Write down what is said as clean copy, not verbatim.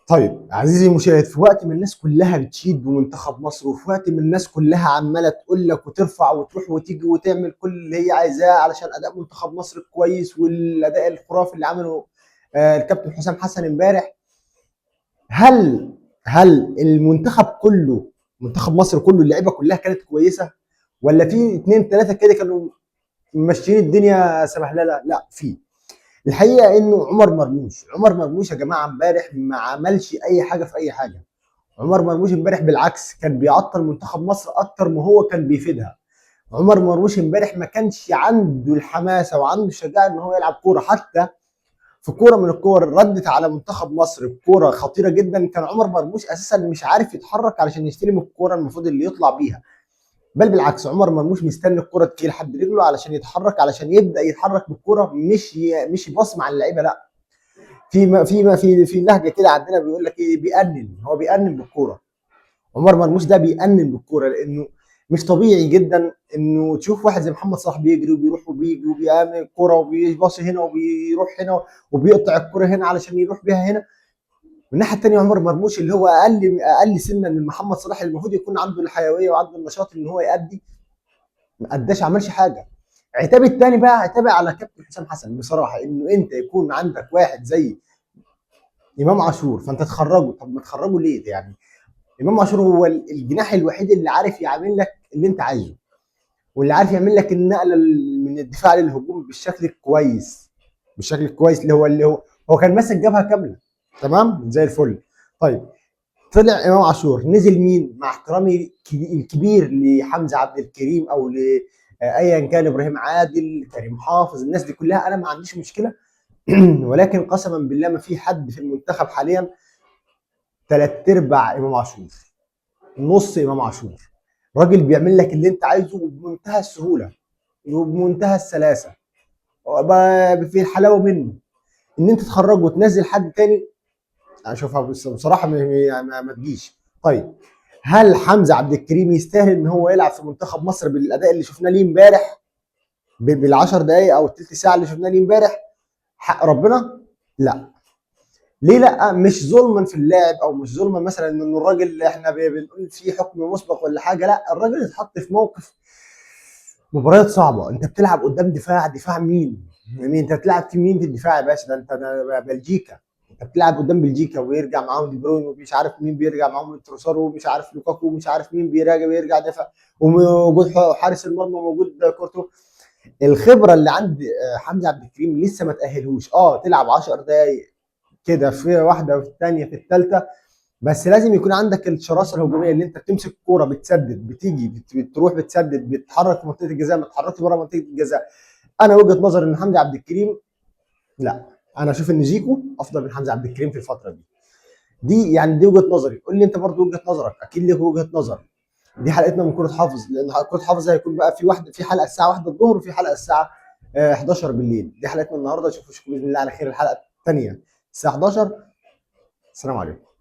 طيب عزيزي المشاهد، في وقت ما الناس كلها بتشيد بمنتخب مصر، وفي وقت ما الناس كلها عماله تقول لك وترفع وتروح وتيجي وتعمل كل اللي هي عايزاه علشان اداء منتخب مصر كويس والاداء الخرافي اللي عمله الكابتن حسام حسن امبارح، هل المنتخب كله، منتخب مصر كله، اللعيبة كلها كانت كويسة، ولا في اتنين تلاتة كده كانوا ماشيين الدنيا سبهلله؟ لا، في الحقيقة انه عمر مرموش، عمر مرموش يا جماعة امبارح ما عملش اي حاجة في اي حاجة. عمر مرموش امبارح بالعكس كان بيعطل منتخب مصر اكتر ما هو كان بيفيدها. عمر مرموش امبارح ما كانش عنده الحماسة وعنده الشجاعة ان هو يلعب كورة، حتى في كورة من الكور ردت على منتخب مصر بكوره خطيرة جدا، كان عمر مرموش اساسا مش عارف يتحرك علشان يستلم الكورة المفروض اللي يطلع بيها، بل بالعكس عمر مرموش مستني الكره تجي لحد رجله علشان يتحرك، علشان يبدا يتحرك بالكرة، مش يباص مع اللعيبة. لا، في ما في ما في في لهجه كده عندنا بيقول لك ايه، بيأنن، هو بيأنن بالكورة. عمر مرموش ده بيأنن بالكورة، لانه مش طبيعي جدا انه تشوف واحد زي محمد صلاح بيجري وبيروح وبيجي وبيعمل كورة وبيباصي هنا وبيروح هنا وبيقطع الكورة هنا علشان يروح بيها هنا. من الناحية الثانية عمر مرموش اللي هو اقل سنا من محمد صلاح، اللي المفروض يكون عنده الحيوية وعنده النشاط ان هو يأدي، ما اداش، عملش حاجة. عتابي الثاني بقى عتابي على كابتن حسام حسن بصراحة، انه انت يكون عندك واحد زي امام عاشور فانت تخرجه، طب ما تخرجه ليه يعني؟ امام عاشور هو الجناح الوحيد اللي عارف يعمل لك اللي انت عايزه، واللي عارف يعمل لك النقلة من الدفاع للهجوم بالشكل الكويس، بالشكل الكويس اللي هو هو كان ماسك جبهة كاملة تمام زي الفل. طيب طلع امام عاشور، نزل مين؟ مع احترامي الكبير لحمزة عبد الكريم او ل ايا كان، ابراهيم عادل، كريم حافظ، الناس دي كلها انا ما عنديش مشكلة، ولكن قسما بالله ما في حد في المنتخب حاليا ثلاث ارباع امام عاشور، نص امام عاشور. راجل بيعمل لك اللي انت عايزه بمنتهى السهولة وبمنتهى السلاسة، في الحلاوة منه ان انت تخرجه وتنزل حد تاني، اشوفها بصراحة ما تجيش. طيب هل حمزة عبد الكريم يستاهل ان هو يلعب في منتخب مصر بالاداء اللي شفناه ليه امبارح، بالعشر دقائق او الثلث ساعة اللي شفناه ليه امبارح؟ حق ربنا لا. ليه لا؟ مش ظلما في اللاعب، او مش ظلما مثلا ان الراجل احنا بنقول فيه حكم مسبق ولا حاجة، لا، الراجل اتحط في موقف مباريات صعبة، انت بتلعب قدام دفاع، دفاع مين؟ مين انت بتلعب في مين في الدفاع يا باشا؟ ده انت ده بلجيكا، انت بتلعب قدام بلجيكا ويرجع معاهم دي بروين ومش عارف مين بيرجع معاهم تروسار ومش عارف لوكاكو ومش عارف مين بيرجع دفاع، وموجود حارس المرمى موجود كورتو. الخبرة اللي عند حمزة عبد الكريم لسه ما تاهلهوش، تلعب 10 دقايق كده في واحدة في الثانية في الثالثة، بس لازم يكون عندك الشراسه الهجومية اللي انت بتمسك الكورة بتسدد، بتيجي بتروح بتسدد، بتتحرك في منطقة الجزاء، ما تتحركش بره منطقة الجزاء. انا وجهه نظري ان حمزة عبد الكريم لا، انا اشوف ان زيكو افضل من حمزة عبد الكريم في الفترة دي. دي يعني دي وجهه نظري، قول لي انت برضو وجهه نظرك، اكيد ليك وجهه نظر. دي حلقتنا من كره حافظ، لان كره حافظ هيكون بقى في واحدة، في حلقة الساعة 1 الظهر وفي حلقة الساعة 11 بالليل. دي حلقتنا النهارده، اشوفكم باذن الله على خير الحلقة الثانية الساعة 11. السلام عليكم.